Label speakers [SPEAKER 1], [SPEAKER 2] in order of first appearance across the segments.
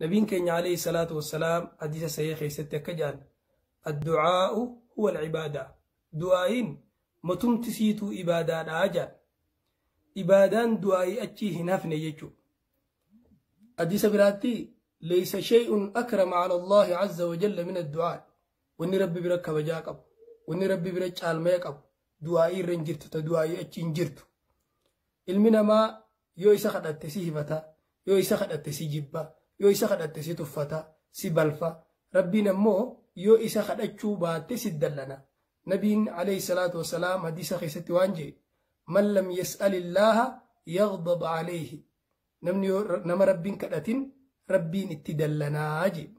[SPEAKER 1] Nabiin keenya alayhi salaatu wassalaam hadiisa sahih keessatti akka jedhan, addu'aa'u huwa al-ibaada. Du'aa'iin matumti siituu ibaadaadhaa jedhan. Ibaadaan du'aa'ii achii hin hafne jechuudha. Hadiisa biraatti laysa shay'un akrama ala Allahi azza wa jalla min addu'aa. Wanni Rabbi bira kabajaa qabu, wanni Rabbi bira caalmaya qabu du'aa'ii irra hin jirtu, ta du'aa'ii achi hin jirtu. Ilmi namaa yoo isa kadhatte si hifata, yoo isa kadhatte si jibba, yoo isa kadhatte si tuffata, si balfa. Rabbiin ammoo yoo isa kadhachuu baatte si dallana. Nabiin alayhi salaatu wassalaam hadiisa keessatti waan jedhe, man lam yas'alillaaha yaghdab alayhi. Namni yoo nama Rabbiin kadhatin Rabbiin itti dallanaa jedhe.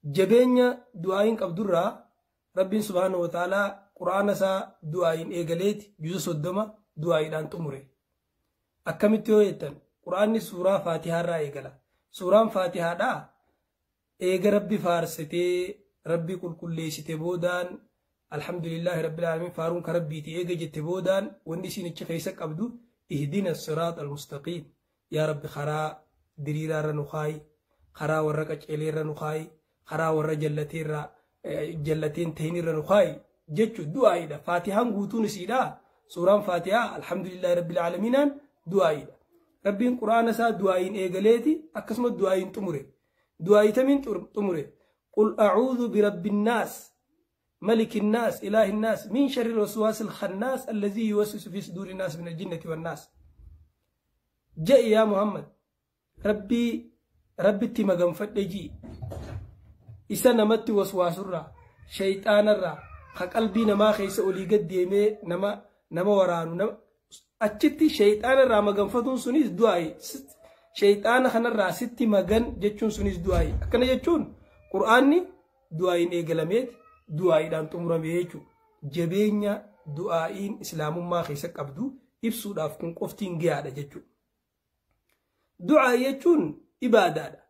[SPEAKER 1] Jabeenya du'aa'iin qabdurraa Rabbiin subhaanahu wa ta'aalaa Qur'aana isaa du'aa'iin eegaleeti juza 30 du'aa'iidhaan xumure. Akkamitti yoo jettan, Qur'aanni suuraa Faatihaarraa eegala. Suuraan Faatihaadhaa eega Rabbi faarsitee Rabbi qulqulleessite boodaan, alhamdulillaahi rabbil aalamiin, faaruun ka Rabbiiti eega jette boodaan, wanni isiin achi keessa qabdu ihdina siraat almustaqiim, yaa Rabbi karaa diriiraarra nu kaayi, karaa warra qaceeleerra nu kaayi, karaa warra jallateerra jallateen tahinirra nu kaayi jechu du'aa'iidha. Faatihaan guutuun isiidha. Suuraan Faatihaa alhamdulillaahi rabbil aalamiinaan du'aa'iidha. Rabbiin Qur'aana isaa du'aa'iin eegaleeti akkasuma du'aa'iin xumure. Du'aa'ii tamiin xumure? Qul a'uudhu birabbin naas, malikin naas, ilaahin naas, min sharri waswaasil khannaas allazii yuwaswisu fi suduuri naas min aljinnati wannaas. Je'i yaa Muhammad, Rabbii Rabbitti maganfadhe ji'i. Isa namatti waswaasurraa, shayxaanarraa, ka qalbii namaa keessa olii gad deemee nama waraanu, nama achitti shayxaanarraa maganfatuun sunis du'aa'i. Shayxaana kanarraa sitti magan jechuun sunis du'aa'i. Akkana jechuun Qur'aanni du'aa'iin eegalameeti du'aa'iidhaan xumurame jechuudha. Jabeenya du'aa'iin islaamummaa keessa qabdu ibsuudhaaf kun qoftiin gahaadha jechuudha. Du'aa jechuun ibaadaadha.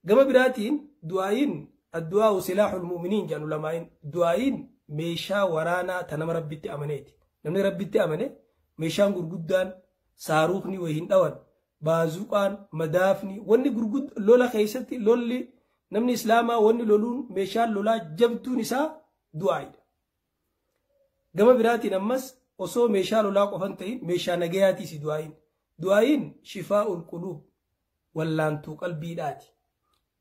[SPEAKER 1] Gama biraatiin du'aa'iin addu'aa'u silaahul mu'miniin jedhan ulamaa'iin. Du'aa'iin meeshaa waraanaa ta nama Rabbitti amaneeti. Namni Rabbitti amane meeshaan gurguddaan saaruukni wayi hin dhawan, baazuqaan, madaafni, wanni gurguddaa lola keessatti lolli namni islaamaa wanni loluun meeshaan lolaa jabduun isaa du'aa'iidha. Gama biraatiin ammas osoo meeshaa lolaa qofan ta'in meeshaa nagayaatiis du'aa'iin. Du'aa'iin shifaa'ul quluub, wallaantuu qalbiidhaati.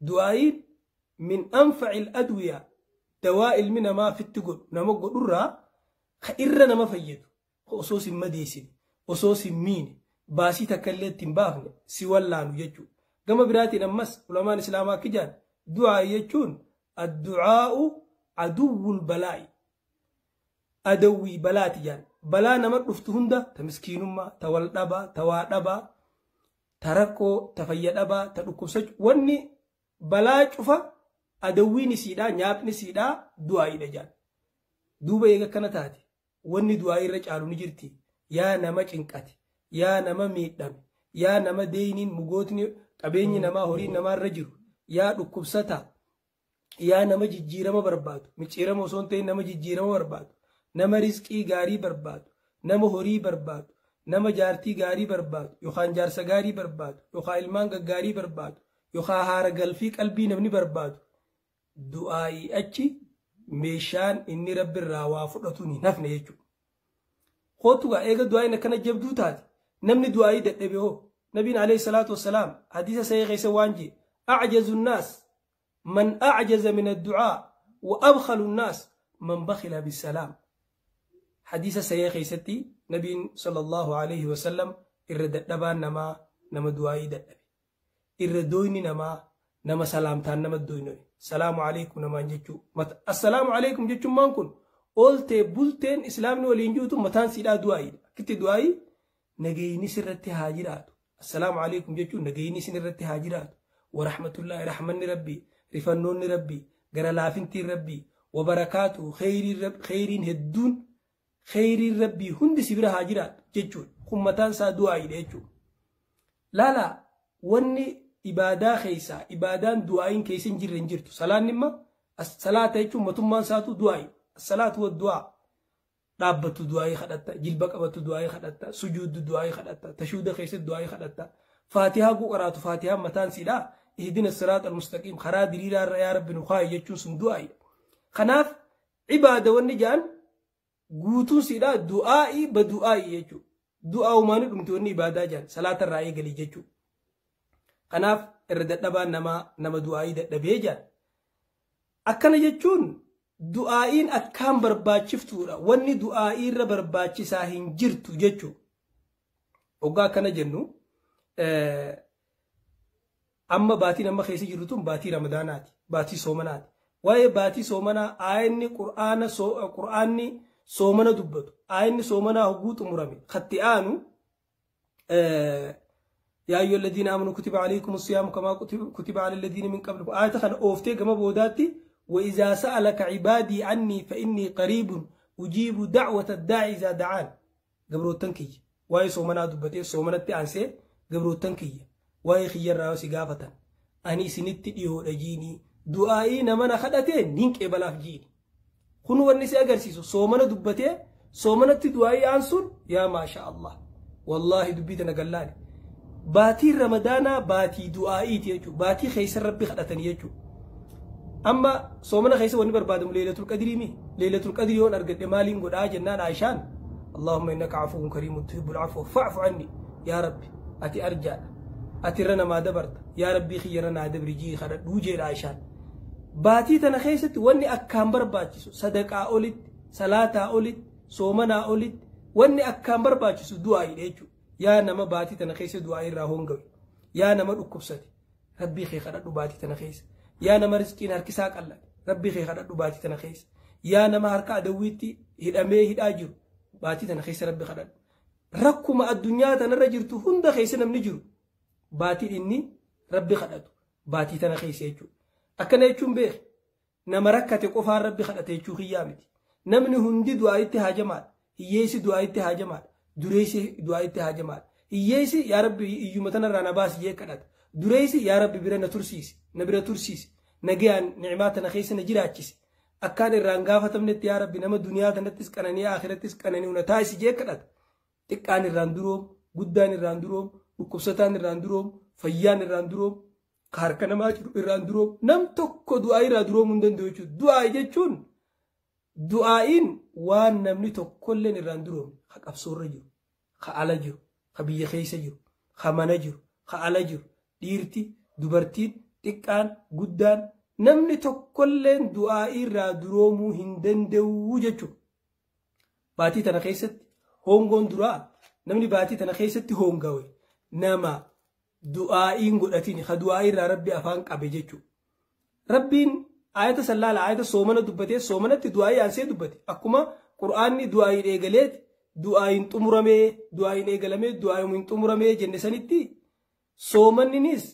[SPEAKER 1] Du'aa'iin min anfa'il adwiyaa, dawaa ilmi namaa fitti godhu nama godhurraa ka irra nama fayyadu, ka osoo sin madeessine, osoo sin miine, baasii takka illee itti hin baafne si wallaanu jechuudha. Gama biraatiin ammas ulamaan islaamaa akka jedhan, du'aa jechuun addu'aa'u aduwwul balaa'i, adawwii balaati jedhan. Balaa nama dhuftu hunda, ta miskiinummaa, ta wal dhabaa, ta waa dhabaa, ta rakkoo, ta fayya dhabaa, ta dhukkubsachuu, wanni balaa cufa adawwiin isiidhaa, nyaapni isiidhaa du'aa'iidha jedhan. Duuba eega akkana taate, wanni du'aa'ii irra caalu ni jirti? Yaa nama cinqate, yaa nama miidhame, yaa nama deeyniin mugootni qabeenyi namaa horiin namaa irra jiru, yaa dhukkubsataa, yaa nama jijjiirama barbaadu, micciirama osoo hin ta'in nama jijjiirama barbaadu, nama rizqii gaarii barbaadu, nama horii barbaadu, nama jaartii gaarii barbaadu yookaan jaarsa gaarii barbaadu yookaan ilmaan gaggaarii barbaadu yookaan haara galfii qalbii namni barbaadu, du'aa'ii achi meeshaan inni Rabbi irraa waa fudhatuun hin hafne jechuudha. Kootu gaa, eega du'aa'iin akkana jabduu taate, namni du'aa'ii dadhabe hoo? Nabiin alayhi salaatu wassalaam hadiisa sahih keessa waan jedhe, a'jazu nnaas man a'jaza min addu'aa wa abkhalu nnaas man bakhila bissalaam. Hadiisa sahih keessatti Nabiin sallallahu alayhi wasallam irra dadhabaan namaa nama du'aa'ii dadhabe. Irra dooyni namaa nama salaamtaan nama dooynoye. Salaamu alaykum namaan jechuu. Assalaamu alaykum jechuun kun ooltee bulteen islaamni waliin jirutu mataan siidhaa du'aa'iidha. Akkitti du'aa'ii nagayni sirratti haa jiraatu. Assalaamu alaykum jechuun nagayni isin irratti haa jiraatu. Wa rahmatullaahi, rahmanni Rabbii, rifannoonni Rabbii, gara laafintiin Rabbii, wa barakaatu, kheyriin hedduun, kheyriin Rabbii hundi si bira haa jiraatu jechuudha. Kun mataan isaa du'aa'iidha jechuudha. Laalaa, wanni ibaadaa keessaa ibaadaan du'aa'iin keessa hin jirre hin jirtu. Salaanni imma salaata jechuun matummaan isaatu du'aa'i. Salaatu wa du'aa. Dhaabbattu du'aa'ii kadhatta, jilba qabattu du'aa'ii kadhatta, sujuuddu du'aa'ii kadhatta, tashuuda keessatti du'aa'ii kadhatta. Faatihaa guu qaraatu faatihaan mataan siidhaa ihdina siraata almustaqiim karaa diriiraa irra yaa rabbi nu kaa'i jechuun sun du'aa'iidha. Kanaaf ibaada wanni ja'an guutuun siidhaa du'aa'ii ba du'aa'ii jechuudha. Du'aa uumaanii dhumti wanni ibaadaa ja'an salaata irraa eegalii jechuudha. Kanaaf irra dadhabaan namaa nama du'aa'ii dadhabee ja'an. Akkana jechuun du'aa'iin akkaan barbaachiftuudha. Wanni du'aa'ii irra barbaachisaa hin jirtu jechuudha. Hoggaa akkana jennu amma baatiin amma keessa jirru tun baatii Ramadaanaati. Baatii soomanaati. Waa'ee baatii soomanaa aayanni qur'aanni soomana dubbatu. Aayanni soomanaa hogguu xumurame. Khatti aanu yaa ayyuha alladhiina aamanu kutiba alaykum siyaamu kamaa kutiba ala alladhiina min qablikum. Aayata kana ooftee gama boodaatti وإذا سألك عبادي عني فإني قريب أجيب دعوة الداعي إذا دعان. قبرو تنكي واي سومنا دبتي سومنا تانسي قبرو تنكي واي خير راوسي قافة أني سنت ديو رجيني دعائي نمنا خدتي نينك إبلاف جيني خنو ورنسي أقرسيسو سومنا دبتي سومنا تدعائي أنسون يا ما شاء الله والله دبيتنا قلاني باتي رمضان باتي دعائي تيجو باتي خيسر ربي خدتني يجو. أما صومنا خيسة وني بربادم ليلة القدر مي ليلة القدر يون أرقد مالين قد آجنان عايشان اللهم إنك عفو كريم تحب العفو فاعف عني يا ربي أتي أرجع أتي رنا ما دبرت يا ربي خيرنا دبر جي خرد وجه عايشان باتي تنا خيسة وني أكام برباتيسو صدقة أولد صلاة أولد صومنا أولد وني أكام برباتيسو دعاء ليجو يا نما باتي تنا خيسة دعاء راهون قوي يا نما أكبستي ربي خي خرد باتي تنا خيسة yaa nama riskiin harkisaa qallate rabbii kee kadhadhu baatii tana keessa. Yaa nama harka adawwiitti hidhamee hidhaa jiru baatii tana keessa rabbi kadhadhu. Rakkuma addunyaa tanarra jirtu hunda keessa namni jiru baatiin inni rabbi kadhatu baatii tana keessa jechuudha. Akkana jechuun beek nama rakkate qofaan rabbi kadhate jechuu kiyyaa miti. Namni hundi du'aa'itti haajamaadha. Hiyyeessi du'aa'itti haajamaadha. Dureessi du'aa'itti haajamaadha. Hiyyeessi yaa rabbi iyyuma tanarraa na baasi jee kadhata. Dureessi yaa rabbi bira na tursiisi na bira tursiisi. Nagayaan ni'imaa tana keessa na jiraachise. Akkaan irraan gaafatamnetti yaa rabbi nama duniyaa tanattis qananii akhirattis qananii na taasisi jee kadhata. Xiqqaan irraan duroomu, guddaan irraan duroomu, dhukkubsataan irraan duroomu, fayyaan irraan duroomu, harka namaa jiru irraan duroomu. Nam tokko du'aa irraa duroomuu hin danda'u jechuudha. Du'aa jechuun du'aa'iin waan namni tokkolleen irraan duroomne ka qabsoorra jiru, ka ala jiru, ka biyya keessa jiru, ka mana jiru, ka ala jiru, dhiirti, dubartiin, xiqqaan, guddaan namni tokkolleen du'aa irraa duroomuu hin danda'u jechuudha. Baatii tana keessatti hongoon duraa namni baatii tana keessatti hongawe nama du'aa'iin godhatiin ka du'aa irraa rabbi afaan qabe jechuudha. Rabbiin aayata sallaala aayata soomana dubbatee soomanatti du'aa'ii aansee dubbate akkuma qur'aanni du'aa'iin eegaleet du'aa'iin xumuramee du'aa'iin eegalamee du'aa'iin xumuramee jenne sanitti soomanninis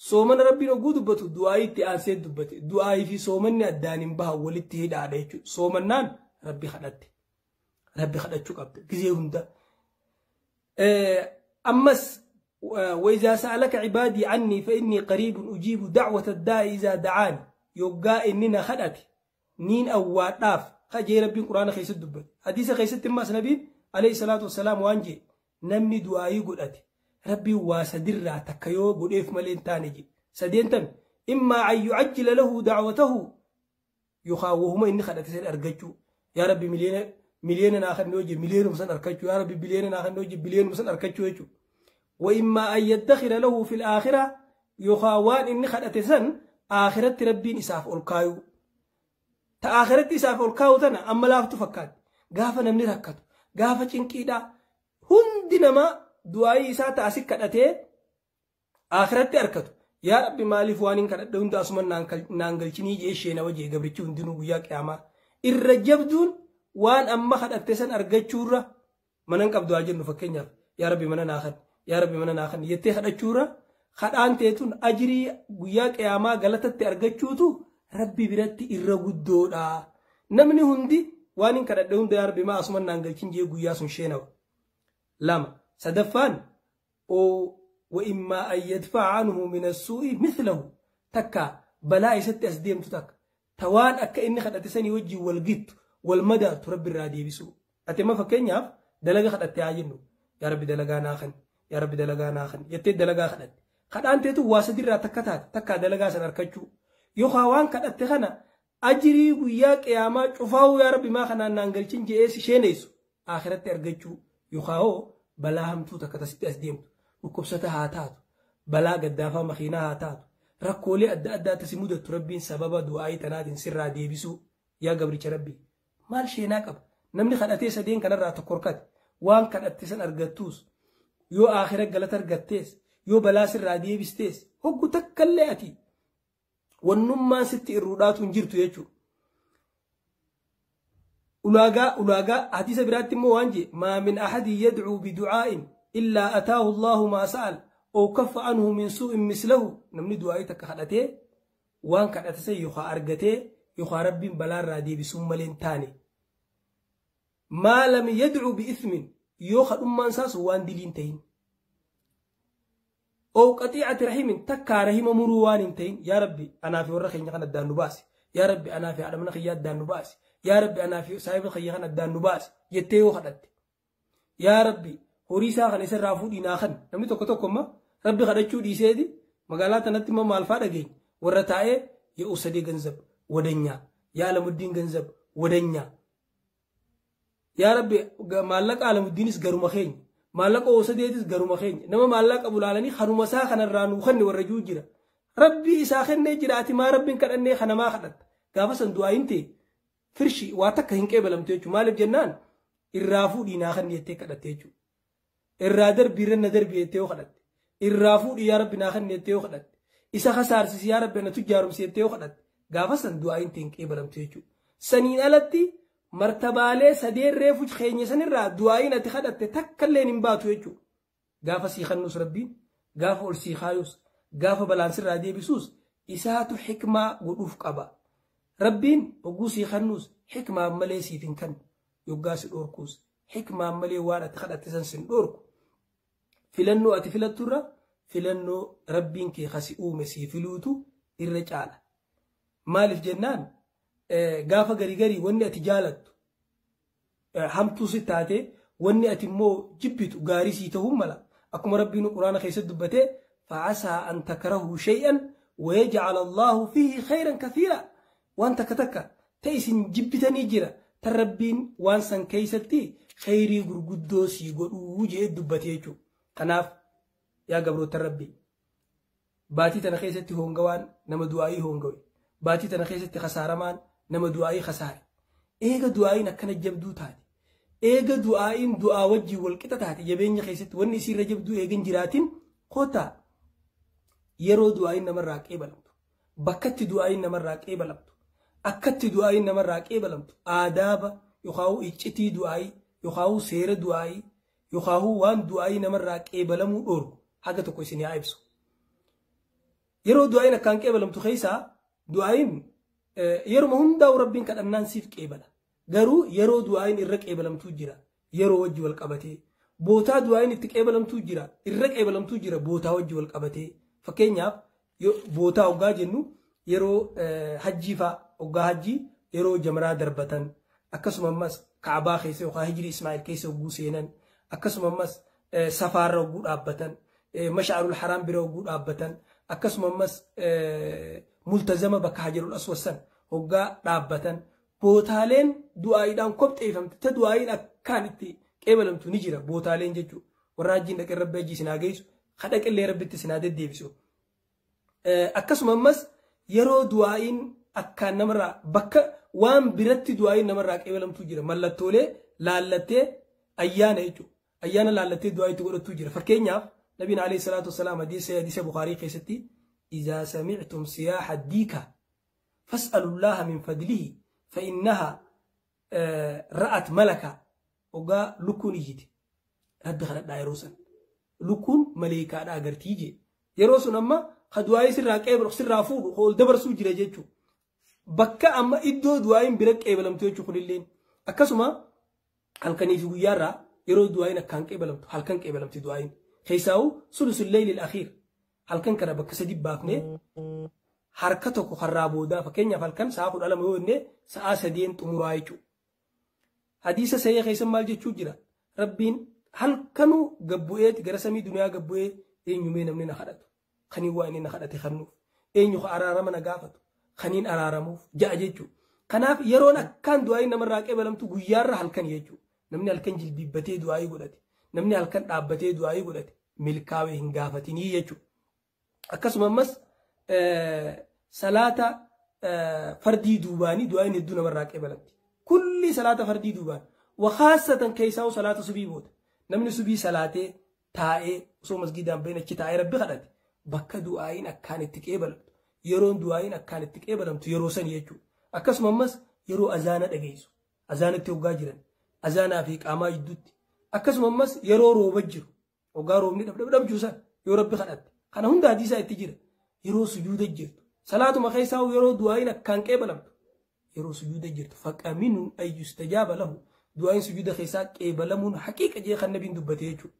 [SPEAKER 1] soomana rabbiin oguu dubbatu du'aa'ii itti aansee dubbate du'aa'ii fi soomanni addaan hin bahan walitti hidhaadha jechuudha. Soomannaan rabbi kadhatte rabbi kadhachuu qabda gizee hunda. Ammas وإذا سألك عبادي عني فإني قريب أجيب دعوة الداعي إذا دعاني يوقع إننا خدأت نين أو واتاف خجي ربي القرآن خيس الدبت حديث خيس التماس نبي عليه الصلاة والسلام وانجي نمني دعائي قلت ربي واسدر تكيو قل إف ملين تانجي سدين تم إما أن يعجل له دعوته يخاوهما إني خدأت سن أرجو يا ربي مليون مليون آخر نوجي مليون مسن أركجو يا ربي بليون آخر نوجي بليون مسن أركجو وإما أن يدخر له في الآخرة يخاوان إني خدأت سن آخرت ربي إساف ألقايو تآخرت إساف ألقايو تنا أما لا تفكات قافة نمني ركتو قافة چنكيدا هندي نما دعائي إسا تأسك كدأتي آخرت أركتو يا ربي مالي فوانين كدأت هند أسمان نانقلچني جيشينا وجه قبرچو هندنو قياك ياما الرجبدون وان أما خدأت سن أرقچورة منن قبدو أجل نفكين يا ربي منن آخر يا ربي منن آخر يتي خدأچورة خدان تيتون أجري guyyaa qiyaamaa galatatti argachuutu rabbi biratti irra guddoodha. Namni hundi waan hin kadhadhe hunda yaa rabbi maa asuman naan galchin jee guyyaa sun sheenawa. Lama sadaffaan wa immaa an yadfa'a anhu min as-suu'i mithlahu takka balaa isatti as deemtu takka tawaan akka inni kadhate sanii wajjin wal gittu wal madaatu rabbi irraa deebisu. Ati amma fakkeenyaaf dalaga kadhatte haa jennu yaa rabbi dalagaa naa kan Yaa Rabbi dalagaa naa kan jettee dalagaa kadhatte. Kadhaan teetu waa sadirraa takka taate takkaa dalagaa san argachuu. Yookaan waan kadhatte kana ajirii guyyaa qiyaamaa cufaa'uu yaa Rabbi maa kanaan naan galchin je'ee si sheeneessu akhiratti argachuu yookaan hoo balaa hamtuu takka tasitti as deemtu dhukkubsata haa taatu balaa gaddaafaa makiinaa haa taatu rakkoolee adda addaa tasi mudattu Rabbiin sababa du'aayii tanaatiin sirraa deebisuu yaa gabricha Rabbii maal sheenaa qaba namni kadhatee sadeen kanarraa tokko horkate waan kadhatte san argattuus yoo akhira galata argattees yoo balaa sirraa deebistees hoggu takkallee ati wannummaan sitti irruudhaatu hin jirtu jechuudha. Ulaagaa hadiisa biraatti immoo waan jee maa min ahadin yadcuu biducaa'in illaa ataahu Allahu maa sa'al oo kaffa anhu min suu'in mislahu namni du'aa'ii takka kadhatee waan kadhate san yookaan argatee yookaan Rabbiin balaarraa deebisuun malee hin taane. Maa lam yadcuu bi'ithmin yoo kadhummaan isaas waan diliin ta'in. أو قطيعة رحم تكا رحم مروان تين يا ربي أنا في ورخي خنا الدان نباس يا ربي أنا في عدم نخي الدان نباس يا ربي أنا في صاحب الخي خنا الدان نباس يتيو خدت يا ربي هوريسا خنا يسر رافو دينا خن نمني توكو توكو ما ربي خدتشو دي سيدي مقالات نتي ما مالفا دغين ورتاي يا أسدي ገንዘብ ወደኛ يا አለሙዲን ገንዘብ ወደኛ يا ربي مالك አለሙዲንስ ገሩማ ኸኝ maallaqa oosadeetis garuma keenya nama maallaqa bulaalanii kanuma isaa kanarraa nuu kenne warra jiru jira rabbii isaa kennee jira ati maa rabbiin kadhannee kanamaa kadhatta gaafa san du'aayin ta'e firshi waa takka hin qeebalamtu jechuudha maaliif jennaan irraa fuudhii naa kenni jettee kadhatte jechuudha irraa darbii irra na darbii jettee yoo kadhatte irraa fuudhii yaa rabbi naa kenni jettee yoo kadhatte isa kasaarsis yaa rabbi na tujjaarumsi jettee yoo kadhatte gaafa san du'aayin ta'e hin qeebalamtu jechuudha saniin alatti martabaalee sadeen reefu keenya sanirraa du'aayin ati kadhatte takkalleen hin baatu jechuudha. Gaafa sii kennus Rabbiin, gaafa ol sii kaayus, gaafa balaansirraa deebisuus isaatu xikmaa godhuuf qaba. Rabbiin hogguu sii kennus xikmaa malee siif hin kennu. Yoggaa si dhorkuus xikmaa malee waan ati kadhatte san sin dhorku. Filannoo ati filatturra filannoo Rabbiin kee kasi uume sii filuutu irra caala. Maaliif jennaan gaafa garii garii wanni ati jaalattu hamtuu si taate wanni ati immoo jibbitu gaarii sii ta'uu mala akkuma Rabbiin Quraana keessatti dubbatee facasaa an takrahuu shay'an wayajcal Allahu fiihi khayran kathiira waan takka takka ta isin jibbitanii jira tan Rabbiin waan san keessatti khayrii gurguddoo sii godhuu jee dubbate jechuudha. Kanaaf yaa gabroota Rabbii baatii tana keessatti hongawaan nama du'aayii hongawe baatii tana keessatti khasaaramaan nama du'aayii khasaare eega du'aayiin akkana jabduu taate eega du'aayiin du'aa wajjii walqixa taate jabeenya keessatti wanni isiirra jabduu eegan jiraatin kootaa yeroo du'aayiin namarraa qeebalamtu bakkatti du'aayiin namarraa qeebalamtu akkatti du'aayiin namarraa qeebalamtu aadaaba yookaan iccitii du'aayii yookaan seera du'aayii yookaan waan du'aayii namarraa qeebalamuu dhorku haga tokko isin haa ibsu. Yeroo du'aayiin akkaan qeebalamtu keessaa du'aayiin yeruma hundaa'u Rabbiin kadhannaan siif qeebala. Garuu yeroo du'aayin irra qeebalamtuu jira yeroo wajji wal qabatee bootaa du'aayin itti qeebalamtuu jira irra qeebalamtuu jira bootaa wajji wal qabatee fakkeenyaaf bootaa hoggaa jennu yeroo hajjii faa hoggaa hajjii yeroo jamaraa darbatan akkasuma ammas Kaabaa keessa yookaan Hijri Ismaa'il keessa hogguu seenan akkasuma ammas safaarra hogguu dhaabbatan Mash'arul Haraam bira hogguu dhaabbatan akkasuma ammas multazama bakka Hajarul Aswad san hoggaa dhaabbatan bootaaleen du'aayiidhaan kopheeffamte ta du'aayiin akkaan itti qeebalamtu ni jira bootaaleen jechuudha. Warra hajjiin dhaqee Rabbi hajjii isin haa geessu kadhaqillee Rabbitti isin haa deddeebisu. Akkasuma ammas yeroo du'aayiin akkaan namarraa bakka waan biratti du'aayiin namarraa qeebalamtu jira mallattoolee laallattee ayyaana jechuudha. Ayyaana laallattee du'aayiitti godhattu jira. Fakkeenyaaf Nabiin alayhi salaatu wasalaam hadiisa Bukaarii keessatti إذا سمعتم صياح الديكة فاسألوا الله من فضله فإنها رأت ملكا وقا لكون يجي ربي خلق دايروسا لكون ملائكة أغرتيجي يروسن أما خدواي سر قبر سر فوق خول دبر سوجي جيتشو بكا أما إدو دواين برك قبلمتو يجو خلين أكسما halkanii fi guyyaarraa yeroo du'aayin akkaan qeebalamtu halkan qeebalamti du'aayin keessaa'u sulusul leyli al-akhiir halkan kana bakka sadi baafnee harka tokko karraa boodaa fakkeenyaaf halkan sa'a 12 yoo jenne sa'a 3 xumuraa jechuudha. Hadiisa sayya keessa maal jechuu jira? Rabbiin Halkanuu gabbu'eeti gara samii duniyaa gabbu'ee eenyumee namni na kadhatu. Kaniin waa inni na kadhate kennuuf. Eenyu araarama na gaafatu. Kaniin araaramuuf ja'a jechuudha. Kanaaf yeroon akkaan du'aayin namarraa qeebalamtu guyyaarra halkan jechuudha. Namni halkan jilbiibbatee du'aayii godhate. Namni halkan dhaabbatee du'aayii godhate. Milkaa'ee hin gaafatinii jechuudha. Akkasuma ammas salaata fardii duubaanii du'aayin hedduu namarraa qeebalamti. Kulli salaata fardii duubaan. Wakhaasatan keessaa'u salaata subii booda. Namni subii salaatee taa'ee osoo masgiidaan bahin achi taa'ee rabbi kadhate. Bakka du'aayin akkaan itti qeebalamtu. Yeroon du'aayin akkaan itti qeebalamtu yeroo sani jechuudha. Akkasuma ammas yeroo azaana dhageessu. Azaanatti hoggaa jiran. Azaanaa fi qaamaa jidduutti. Akkasuma ammas yeroo rooba jiru. Hoggaa roobni dhabdhabdhabjuu san yoo rabbi kadhatte. Kana hunda hadiisaa itti jira. Yeroo sujuuda jirtu. Salaatuma keessaa yeroo du'aayin akkaan qeebalamtu. Yeroo sujuuda jirtu. Faqaminun ayyustajaaba lahu. Du'aayin sujuuda keessaa qeebalamuun haqiiqa jee kan nabiin dubbate jechuudha.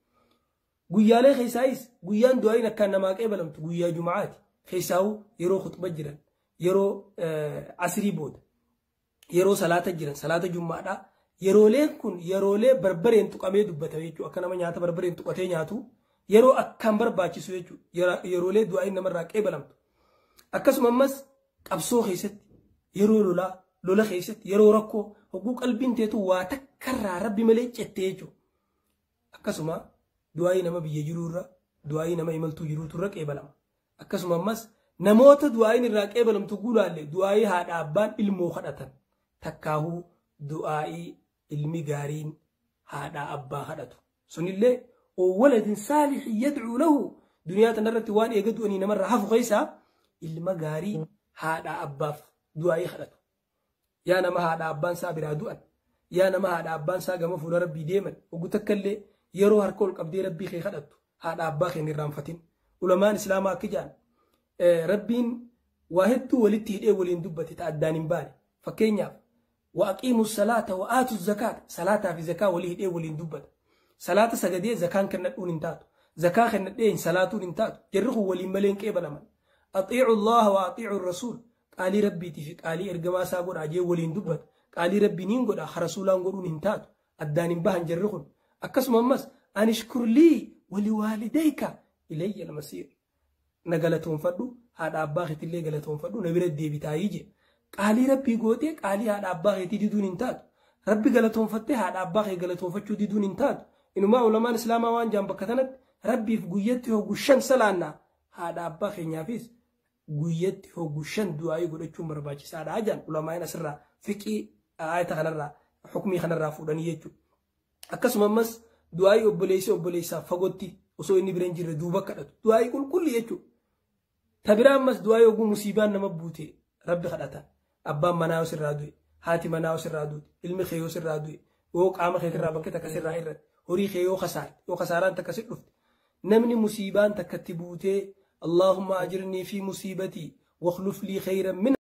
[SPEAKER 1] Guyyaalee keessaayis guyyaan du'aayin akkaan namaa qeebalamtu guyyaa jumacaati. Keessaa'u yeroo khuxba jiran, yeroo asrii booda, yeroo salaata jiran, salaata jummaadhaa. Yerooleen kun yeroolee barbareen tuqamee dubbatame jechuudha. Akka nama nyaata barbareen tuqatee nyaatu yeroo akkaan barbaachisu jechuudha. Yeroolee du'aayin namarraa qeebalamtu. Akkasuma ammas qabsoo keessatti yeroo lolaa, lola keessatti yeroo rakkoo hogguu qalbiin teetu waa takkarraa rabbi malee cettee jechuudha. Akkasuma du'aayii nama biyya jiruurra, du'aayii nama imaltuu jiruuturra qeebalama. Akkasuma ammas namoota du'aayin irraa qeebalamtu guulaalle du'aayii haadha abbaan ilmoo kadhatan. Takkaahuu du'aayii ilmi gaariin haadha abbaa kadhatu. Sunillee waladin saalixin yadcuu lahu duniyaa tanarratti waan eega du'anii namarraa hafu keessaa ilma gaarii haadha abbaaf du'aayii kadhatu. Yaa nama haadha abbaan isaa biraa du'an, yaa nama haadha abbaan isaa gama fuula rabbii deeman, oggu takkallee yeroo harka ol qabdee rabbii kee kadhattu haadha abbaa kee hin irraanfatin. Ulamaan islaamaa akka jedhan rabbiin waa hedduu walitti hidhee waliin dubbate ta addaan hin baane. Fakkeenyaaf وأقيموا الصلاة وآتوا الزكاة صلاة في زكاة ولي هدي ولين دبت صلاة سجدية زكاة كنت أنتاتو زكاة كنت صلاة أنتاتو جرخوا ولين ملين كيبل من أطيعوا الله وأطيعوا الرسول قالي ربي تفك قالي إرجما ساقور عجي ولين دبت قالي ربي نينقول آخر رسول أنقولون انتاتو أداني بهن جرخون أكسم أمس أن اشكر لي ولوالديك إلي المصير نقلتهم فدو هذا أباخت اللي قلتهم فدو نبرد دي بتايجي قالي ربي قوتي قالي هذا أباخي تدي دون انتاتو ربي قلتهم فتي هذا أباخي قلتهم فتشو دي دون انتاتو إنه ما علماء الإسلام وان جنب كتنت ربي في قويته وقشن سلانا هذا أباخي نافيس قويته وقشن دعائي قولتشو مرباجي سادة عجان علماء نسرة فكي آية خنرة حكمي خنرة فودانيتشو أكسم أمس دعائي أبوليسي أبوليسا فقوتي وسو إني برنجر دوبا كدتو دعائي كل كل يتشو تبرا أمس دعائي وقو مصيبان نمبوتي ربي خدتا أبان مناو سر دوي هاتي مناو سر دوي ilmi kee yoo sirraa du'e yoo qaama keetirraa bakka takka sirraa irratti horii kee yoo khasaarte yoo khasaaraan takka si dhufte namni musiibaan takkatti buutee Allahumma ajirnii fi musiibatii wakhluf lii khayran min